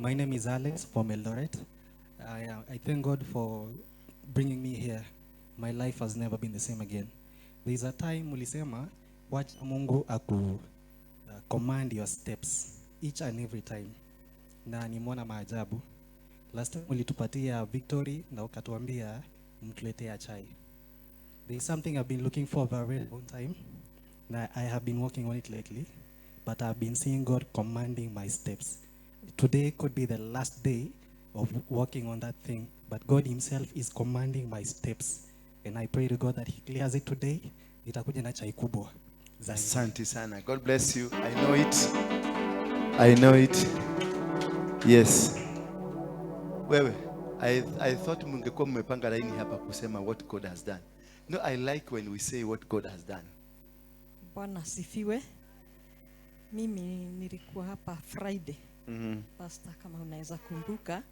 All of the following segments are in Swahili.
My name is Alex from Eldoret. I thank God for bringing me here. My life has never been the same again. There is a time ulisema wacha Mungu aku command your steps each and every time, na nimeona maajabu. Last time ulitupatia victory na ukatuambia mtuletea chai. There is something I've been looking for for a very long time. Na I have been working on it lately, but I've been seeing God commanding my steps. Today could be the last day of working on that thing, but God Himself is commanding my steps. And I pray to God that He clears it today. Nitakuja na chai kubwa zaidi. Asante sana. God bless you. I know it. I know it. Yes. Wewe, I thought mungekuwa mmepanga laini hapa kusema what God has done. No, I like when we say what God has done. Bwana asifiwe. Mimi nilikuwa hapa Friday. Pastor, kama unaweza kumbuka,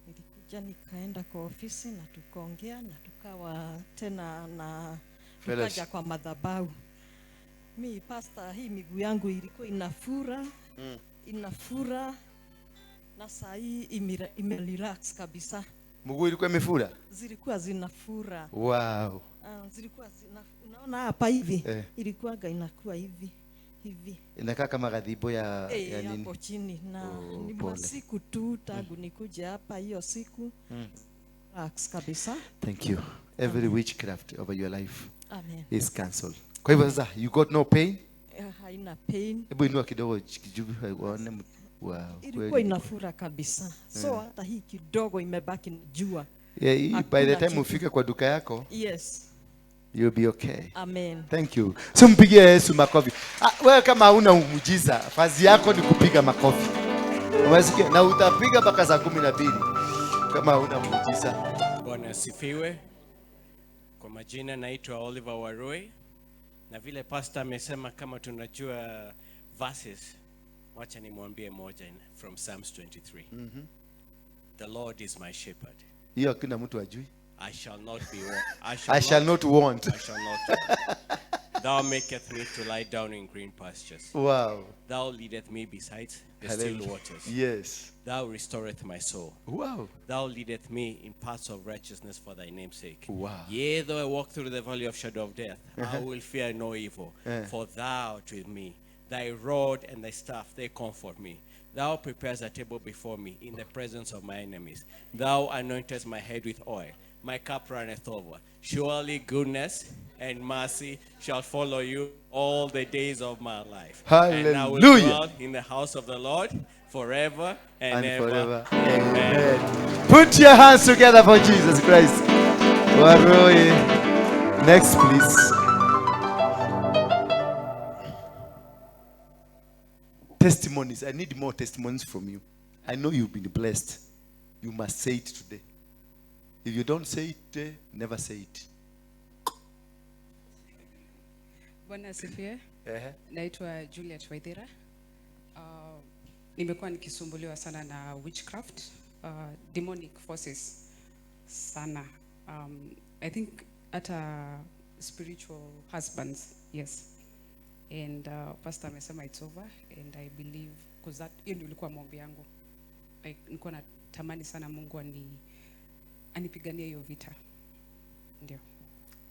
nilikuja nikaenda kwa ofisi na tukaongea na tukawa tena na Fellowship. tukaja kwa madhabahu. Mi pastor, hii miguu yangu ilikuwa inafura inafura na saa hii ime relax kabisa, Mguu ilikuwa imefura? Zilikuwa zinafura. Wow. Ah, zilikuwa zina, unaona hapa hivi Eh. ilikuwaga inakuwa hivi hivi. Inakaa kama gadhibo ya nini? Hapo chini na Oh, ni pole. masiku tu tangu nikuje hapa hiyo siku relax kabisa. Thank you. Every witchcraft over your life Amen. is cancelled. Kwa hivyo sasa you got no pain? Haina pain. Hebu inua kidogo juu waone. Wow. Ilikuwa kweli. inafura kabisa, so hata hii kidogo imebaki jua. Yeah, hii by the Hakuna time kitu. ufike kwa duka yako Yes. you'll be okay. Amen. Thank you. So mpigie Yesu makofi. Ah, wewe kama hauna muujiza, kazi yako ni kupiga makofi. Umesikia? Na utapiga mpaka saa 12 kama hauna muujiza. Bwana asifiwe. Kwa majina naitwa Oliver Warui, na vile pastor amesema kama tunajua verses, wacha nimwambie moja from Psalms 23. The Lord is my shepherd. Hiyo hakuna mtu ajui. I shall not be I shall, I shall not want. I shall not want. Thou maketh me to lie down in green pastures. Wow. Thou leadeth me beside the still Hallelujah. Waters. Yes. Thou restoreth my soul. Wow. Thou leadeth me in paths of righteousness for thy name's sake. Wow. Yea, though I walk through the valley of shadow of death, I will fear no evil, for thou art with me. Thy rod and thy staff, they comfort me. Thou preparest a table before me in the presence of my enemies. Thou anointest my head with oil. My cup runneth over. Surely goodness and mercy shall follow you all the days of my life. And I will Hallelujah. Dwell in the house of the Lord forever and And ever. Forever. Amen. Amen. Put your hands together for Jesus Christ. Warui. Next, please. Testimonies. I need more testimonies from you. I know you've been blessed. You must say it today. If you don't say it today, never say it. Bwana asifiwe. Ehe. Naitwa Juliet Waithira. Nimekuwa nikisumbuliwa sana na witchcraft, demonic forces sana. I think hata spiritual husbands, yes. And pastor amesema it's over and I believe because that hiyo ndio ilikuwa maombi yangu. Like nilikuwa natamani sana Mungu anipiganie hiyo vita. Ndio.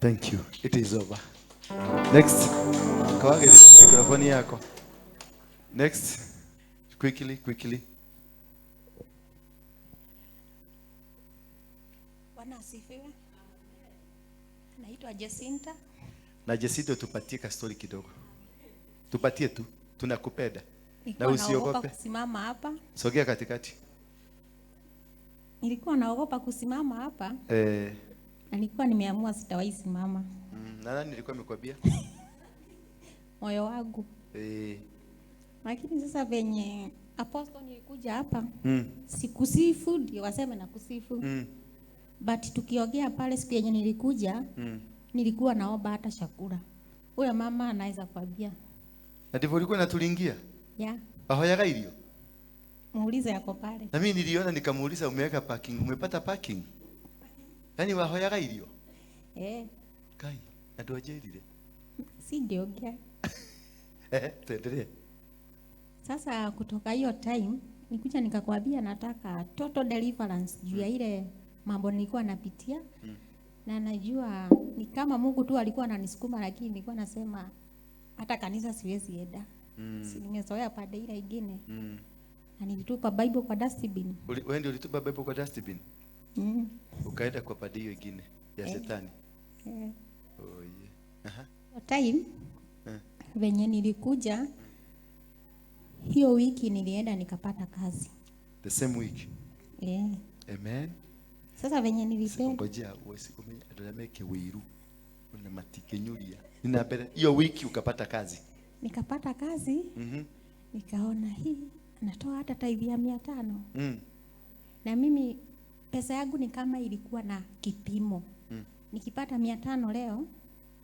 Thank you. It is over. Next. Kawage microphone yako. Next. Quickly, quickly. Bwana asifiwe. Naitwa Jacinta. Na Jacinta, tupatie ka story kidogo. Tupatie tu. Tunakupenda. Na Nilikuwa naogopa usiogope. Kusimama hapa. Sogea katikati. Nilikuwa naogopa kusimama hapa na nilikuwa nimeamua sitawahi simama. Na nani nilikuwa nimekwambia? Moyo wangu. Lakini sasa venye apostle nilikuja hapa sikusifu ndio waseme na kusifu. But tukiongea pale siku yenye nilikuja nilikuwa naomba hata chakula. Huyo mama anaweza kwambia. Na ndivyo ulikuwa natulingia? Yeah. Ahoyaga irio? Muulize yako pale. Na mimi niliona nikamuuliza, umeweka parking, umepata parking? Yaani wahoyaga irio? Eh. Kai, na ndwanjĩrire. Singeongea. Eh, tuendelee. Sasa kutoka hiyo time Nikuja nikakwambia nataka total deliverance juu ya ile mambo nilikuwa napitia. Na najua ni kama Mungu tu alikuwa ananisukuma, lakini nilikuwa nasema hata kanisa siwezi enda. Si nimezoea pande ile ingine. Na nilitupa Bible kwa dustbin. Wewe ndio ulitupa Bible kwa dustbin? Mm. Ukaenda kwa pande hiyo ingine ya shetani. Eh. Oh yeah. Aha. Hiyo time venye nilikuja hiyo wiki nilienda nikapata kazi. The same week. Eh. Amen. Sasa venye nilipenda Ngojea usikumenya andũ arĩa meke wĩiru na matikĩnyuria. Nina mbere hiyo wiki ukapata kazi. Nikapata kazi. Nikaona hii natoa hata tithe ya 500. Na mimi pesa yangu ni kama ilikuwa na kipimo. Nikipata 500 leo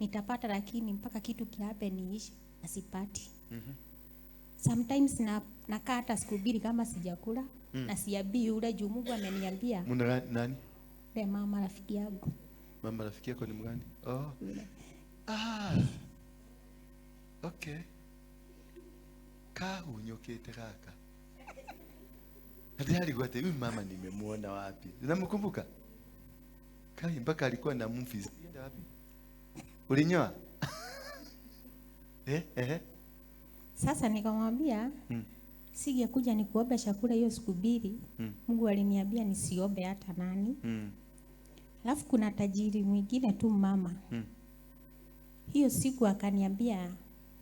nitapata, lakini mpaka kitu kiape niishi na sipati. Sometimes na nakaa hata siku mbili kama sijakula na siabii yule juu Mungu ameniambia. Muna nani? Le mama rafiki yangu. Mama rafiki yako ni mgani? Oh. Yule. Ah. Okay. Kahunyukite gaka. Ndĩrarigwo atĩ huyu mama nimemuona wapi? Unamkumbuka? Kai mpaka alikuwa na mvi. Enda wapi? Ulinyoa? Eh, eh. Sasa nikamwambia singekuja nikuombe chakula hiyo siku mbili. Mungu aliniambia nisiombe hata nani. Alafu kuna tajiri mwingine tu mama. Hiyo siku akaniambia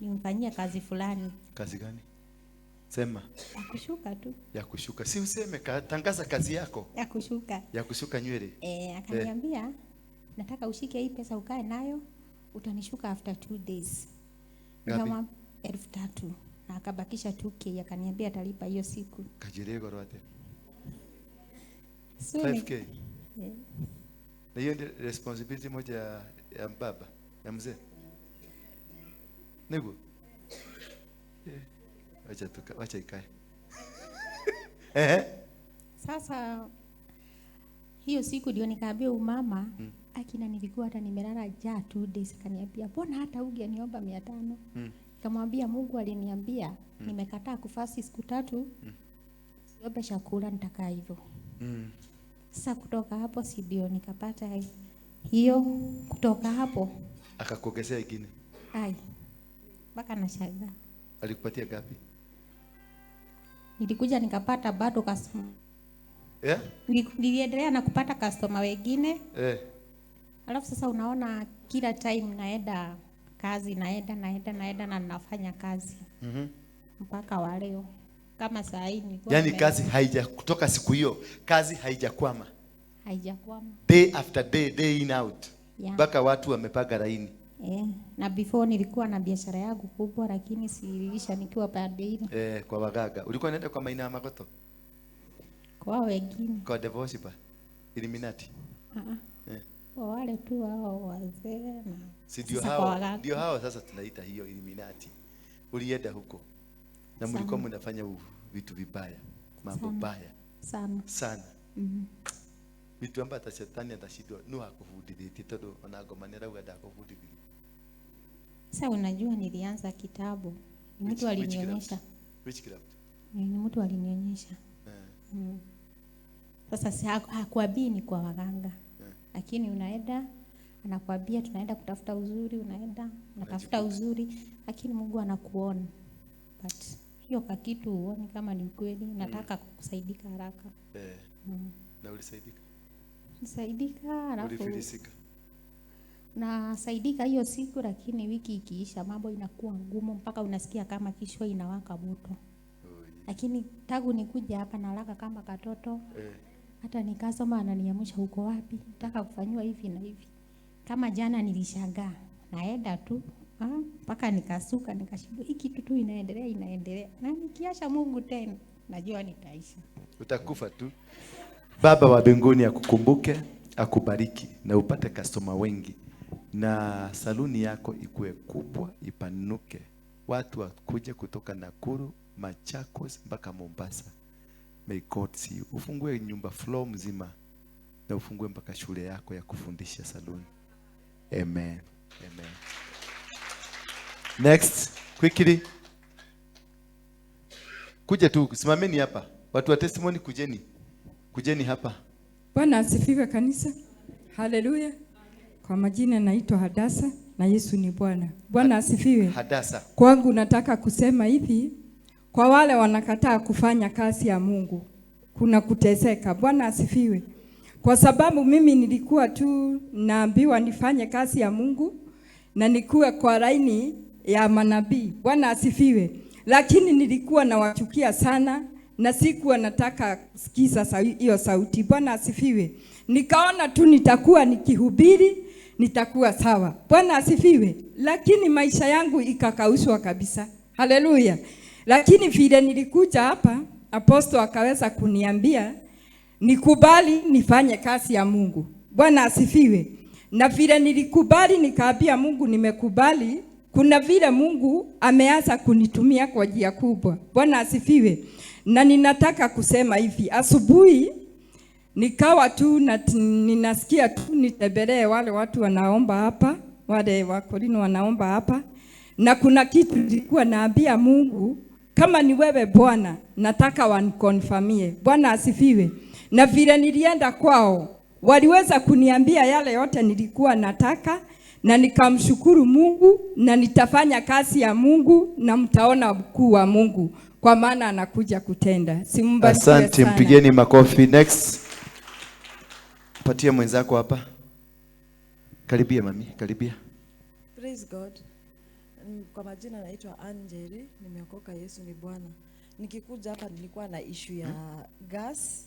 nimfanyie kazi fulani. Kazi gani? Sema. Ya kushuka tu. Ya kushuka. Si useme, tangaza kazi yako. Ya kushuka. Ya kushuka nywele. Akaniambia nataka ushike hii pesa ukae nayo, utanishuka after 2 days. Ngapi? Nikamwambia 3,000 na akabakisha 2K, akaniambia atalipa hiyo siku. Kajire goro ate. So, 5K. Na hiyo ndio responsibility moja ya baba, ya mzee. Niguo? Wacha tuka, wacha ikae. Sasa hiyo siku ndio nikaambia umama, akina nilikuwa hata nimelala njaa 2 days, akaniambia mbona hata hujaniomba 500? Nikamwambia Mungu aliniambia nimekataa kufasi siku 3. Siombe chakula nitakaa hivyo. Sasa kutoka hapo si ndio nikapata hiyo, kutoka hapo akakuongezea ingine. Ai. Mpaka nashangaa. Alikupatia ngapi? Nilikuja nikapata bado customer. Yeah? Niliendelea na kupata customer wengine. Alafu sasa unaona kila time naenda kazi, naenda, naenda, naenda na nafanya kazi. Mpaka wa leo. Kama saa hii nilikuwa Yaani nime- kazi haija kutoka siku hiyo, kazi haijakwama. Haijakwama. Day after day, day in out. Yeah. Mpaka watu wamepanga laini. Na before nilikuwa na biashara yangu kubwa lakini siliisha nikiwa pande ile. Kwa waganga. Ulikuwa unaenda kwa Maina Magoto? Kwa wengine. Kwa Devosiba? Illuminati? Kwa wale tu hao wazee na Si ndio sasa kwa hao, waganga. ndio hao sasa tunaita hiyo Illuminati. Ulienda huko. Na mlikuwa Sana. mnafanya vitu vibaya, mambo Sana. baya. Sana. Sana. Vitu ambavyo hata shetani atashindwa no hakufundithĩtie tondũ ona ngoma nĩ arauga ndakũbundithirie. Sasa unajua nilianza kitabu. Ni mtu alinionyesha. Witchcraft. Ni mtu alinionyesha. Sasa si hakuambii ni kwa waganga. Lakini unaenda anakuambia tunaenda kutafuta uzuri, unaenda unatafuta uzuri, lakini Mungu anakuona. But hiyo kakitu huoni kama ni kweli, nataka kusaidika haraka. Na ulisaidika? Nisaidika, alafu Ulifilisika? Nasaidika hiyo siku, lakini wiki ikiisha mambo inakuwa ngumu mpaka unasikia kama kichwa inawaka moto. Lakini tangu nikuja hapa nalaka kama katoto. Hata nikasoma ananiamsha uko wapi? Nataka kufanywa hivi na hivi. Kama jana nilishangaa, naenda tu mpaka nikasuka nikashindwa hii kitu tu inaendelea inaendelea. Na nikiacha Mungu tena najua nitaisha. Utakufa tu. Baba wa mbinguni akukumbuke, akubariki na upate customer wengi. Na saluni yako ikue kubwa, ipanuke. Watu wakuje kutoka Nakuru, Machakos mpaka Mombasa. May God see you. Ufungue nyumba floor mzima na ufungue mpaka shule yako ya kufundisha saluni. Amen. Amen. Next, quickly. Kuja tu, simameni hapa. Watu wa testimony, kujeni. Kujeni hapa. Bwana asifiwe kanisa. Haleluya. Kwa majina naitwa Hadasa na Yesu ni Bwana. Bwana asifiwe. Hadasa. Kwangu nataka kusema hivi, kwa wale wanakataa kufanya kazi ya Mungu, kuna kuteseka. Bwana asifiwe. Kwa sababu mimi nilikuwa tu naambiwa nifanye kazi ya Mungu na nikuwe kwa laini ya manabii. Bwana asifiwe. Lakini nilikuwa nawachukia sana na sikuwa nataka kusikiza hiyo sauti. Bwana asifiwe. Nikaona tu nitakuwa nikihubiri, nitakuwa sawa. Bwana asifiwe. Lakini maisha yangu ikakaushwa kabisa. Haleluya. Lakini vile nilikuja hapa, apostle akaweza kuniambia nikubali nifanye kazi ya Mungu. Bwana asifiwe. Na vile nilikubali nikaambia Mungu nimekubali, kuna vile Mungu ameanza kunitumia kwa njia kubwa. Bwana asifiwe. Na ninataka kusema hivi, asubuhi nikawa tu na, ninasikia tu nitembelee wale watu wanaomba hapa, wale Wakorino wanaomba hapa, na kuna kitu nilikuwa naambia Mungu, kama ni wewe Bwana, nataka waniconfirmie. Bwana asifiwe. Na vile nilienda kwao, waliweza kuniambia yale yote nilikuwa nataka, na nikamshukuru Mungu, na nitafanya kazi ya Mungu na mtaona ukuu wa Mungu, kwa maana anakuja kutenda. Simbarikiwe Asante, sana. mpigeni makofi. Next. Patia mwenzako hapa. Karibia mami, karibia. Praise God. Kwa majina naitwa Anjeri, nimeokoka, Yesu ni Bwana. Nikikuja hapa nilikuwa na issue ya gas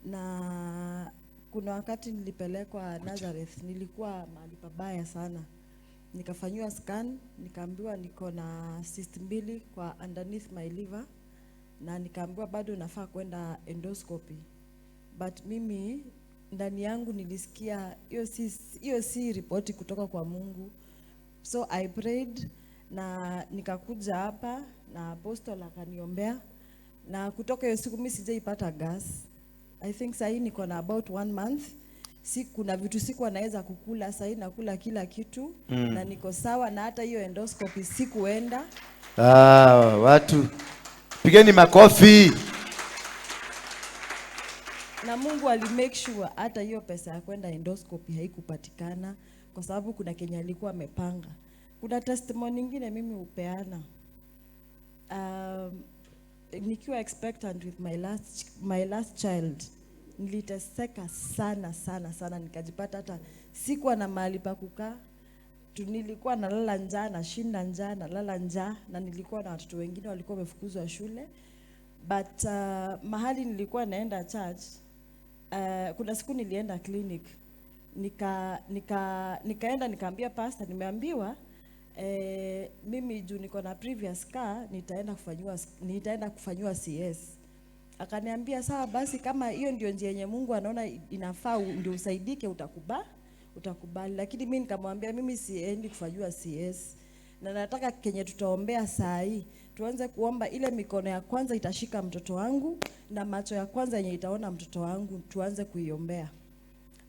na kuna wakati nilipelekwa Nazareth, nilikuwa mahali pabaya sana. Nikafanyiwa scan, nikaambiwa niko na cyst mbili kwa underneath my liver na nikaambiwa bado nafaa kwenda endoscopy. But mimi ndani yangu nilisikia hiyo si ripoti kutoka kwa Mungu. So I prayed na nikakuja hapa na apostle akaniombea, na kutoka hiyo siku mimi sijaipata gas. I think sahii niko na about one month. Si kuna vitu sikuwa naweza kukula, sahii nakula kila kitu na niko sawa, na hata hiyo endoscopy sikuenda. Ah, watu pigeni makofi. Na Mungu ali make sure hata hiyo pesa ya kwenda endoscopy haikupatikana kwa sababu kuna kenye alikuwa amepanga. Kuna testimony nyingine mimi hupeana. Nikiwa expectant with my last child, niliteseka sana sana sana, nikajipata hata sikuwa na mahali pa kukaa tu, nilikuwa nalala njaa, nashinda njaa, nalala njaa, na nilikuwa na watoto wengine walikuwa wamefukuzwa shule, but mahali nilikuwa naenda church, kuna siku nilienda clinic, nikaenda nikaambia pastor, nimeambiwa mimi juu niko na previous scar nitaenda kufanyiwa CS. Akaniambia sawa basi, kama hiyo ndio njia yenye Mungu anaona inafaa ndio usaidike, utakubali. Lakini mimi nikamwambia mimi siendi kufanyiwa CS na nataka kenye tutaombea saa hii tuanze kuomba ile mikono ya kwanza itashika mtoto wangu na macho ya kwanza yenye itaona mtoto wangu tuanze kuiombea.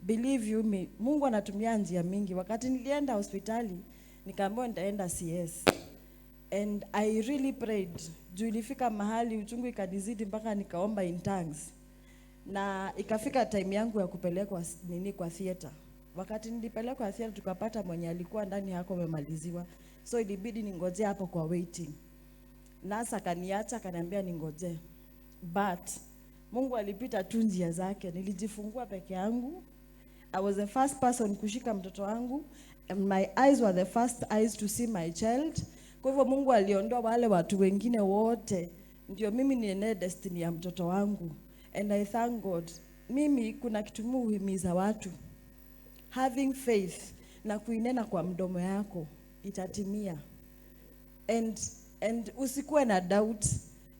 Believe you me, Mungu anatumia njia mingi. Wakati nilienda hospitali nikaambiwa nitaenda CS and I really prayed juu ilifika mahali uchungu ikanizidi mpaka nikaomba in tongues, na ikafika time yangu ya kupelekwa nini kwa theater. Wakati nilipelekwa theater, tukapata mwenye alikuwa ndani hako amemaliziwa, so ilibidi ningojee hapo kwa waiting. Nurse akaniacha akaniambia ningojee, but Mungu alipita tu njia zake. Nilijifungua peke yangu. I was the first person kushika mtoto wangu and my eyes were the first eyes to see my child. Kwa hivyo Mungu aliondoa wale watu wengine wote ndio mimi nienee destiny ya mtoto wangu, and I thank God. Mimi kuna kitu mimi huhimiza watu, having faith na kuinena kwa mdomo yako itatimia, and usikuwe na doubt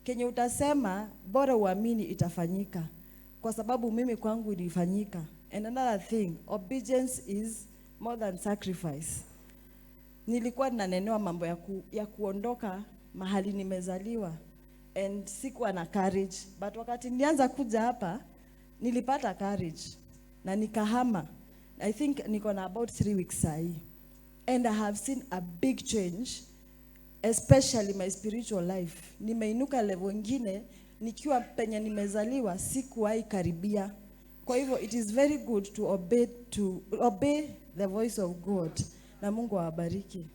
kenye utasema, bora uamini itafanyika, kwa sababu mimi kwangu ilifanyika. And another thing, obedience is more than sacrifice. Nilikuwa ninanenewa mambo ya kuondoka mahali nimezaliwa and sikuwa na courage, but wakati nilianza kuja hapa nilipata courage na nikahama. I think niko na about 3 weeks sahi and I have seen a big change, especially my spiritual life. Nimeinuka level ingine. Nikiwa penye nimezaliwa sikuwahi karibia. Kwa hivyo it is very good to obey the voice of God, na Mungu awabariki.